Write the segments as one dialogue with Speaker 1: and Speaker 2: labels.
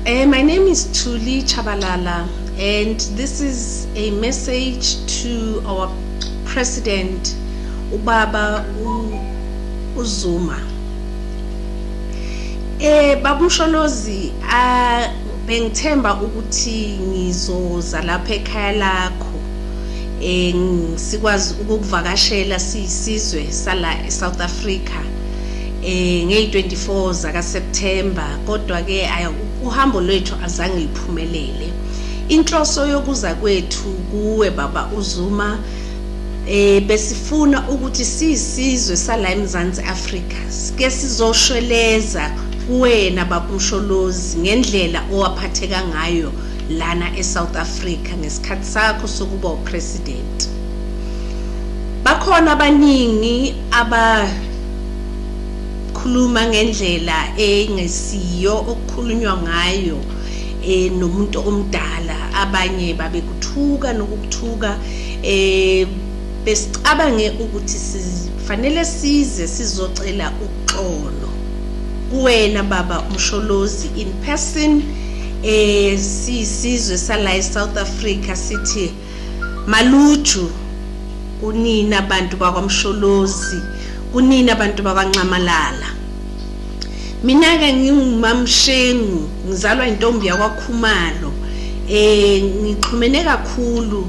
Speaker 1: My name is Thuli Chabalala, and this is a message to our president, Ubaba uZuma. Baba uMsholozi, bengithemba ukuthi ngizoza lapha ekhaya lakho, sikwazi ukukuvakashela siyisizwe sala eSouth Africa ngey-24 zaka September, kodwa ke uhambo lwethu azange liphumelele. Inhloso yokuza kwethu kuwe baba uZuma, besifuna ukuthi siyisizwe sala eMzansi Afrika sike sizoshweleza kuwena baba uMsholozi ngendlela owaphatheka ngayo lana eSouth Africa ngesikhathi sakho sokuba upresident. Bakhona abaningi abakhuluma ngendlela engesiyo okukhulunywa ngayo nomuntu omdala, abanye babekuthuka nokukuthuka. Besicabange ukuthi sifanele size sizocela uxolo kuwena baba uMsholozi in person. Sisizwe sala eSouth Africa sithi maluju kunina abantu bakwaMsholozi, kunina abantu bakwaNxamalala. Mina ke nginguMamshengu, ngizalwa intombi yakwaKhumalo. Ngixhumene kakhulu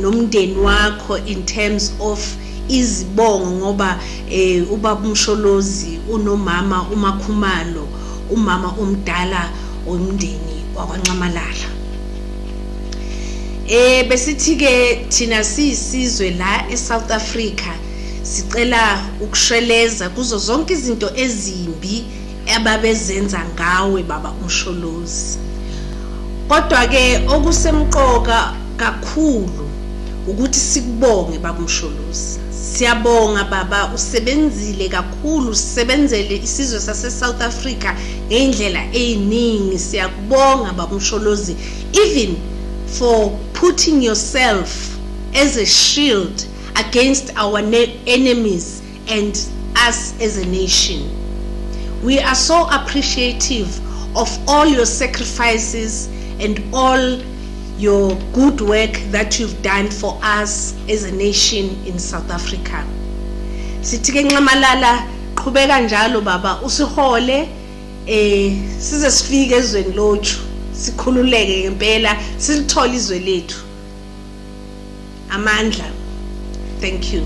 Speaker 1: nomndeni wakho in terms of izibongo, ngoba ubaba uMsholozi unomama uMakhumalo, umama omdala womndeni wakwaNxamalala. Besithi ke thina siyisizwe la eSouth Africa sicela ukushweleza kuzo zonke izinto ezimbi ababezenza ngawe baba uMsholozi. Kodwa ke okusemqoka kakhulu ukuthi sikubonge baba uMsholozi. Siyabonga baba, usebenzile kakhulu, usebenzele isizwe sase South Africa ngendlela eziningi. Siyakubonga baba uMsholozi, even for putting yourself as a shield against our enemies and us as a nation. We are so appreciative of all your sacrifices and all your good work that you've done for us as a nation in South Africa. Sithi ke Nxamalala, qhubeka njalo baba, usihole size sifike ezweni lothu, sikhululeke ngempela, silithole izwe lethu. Amandla. Thank you.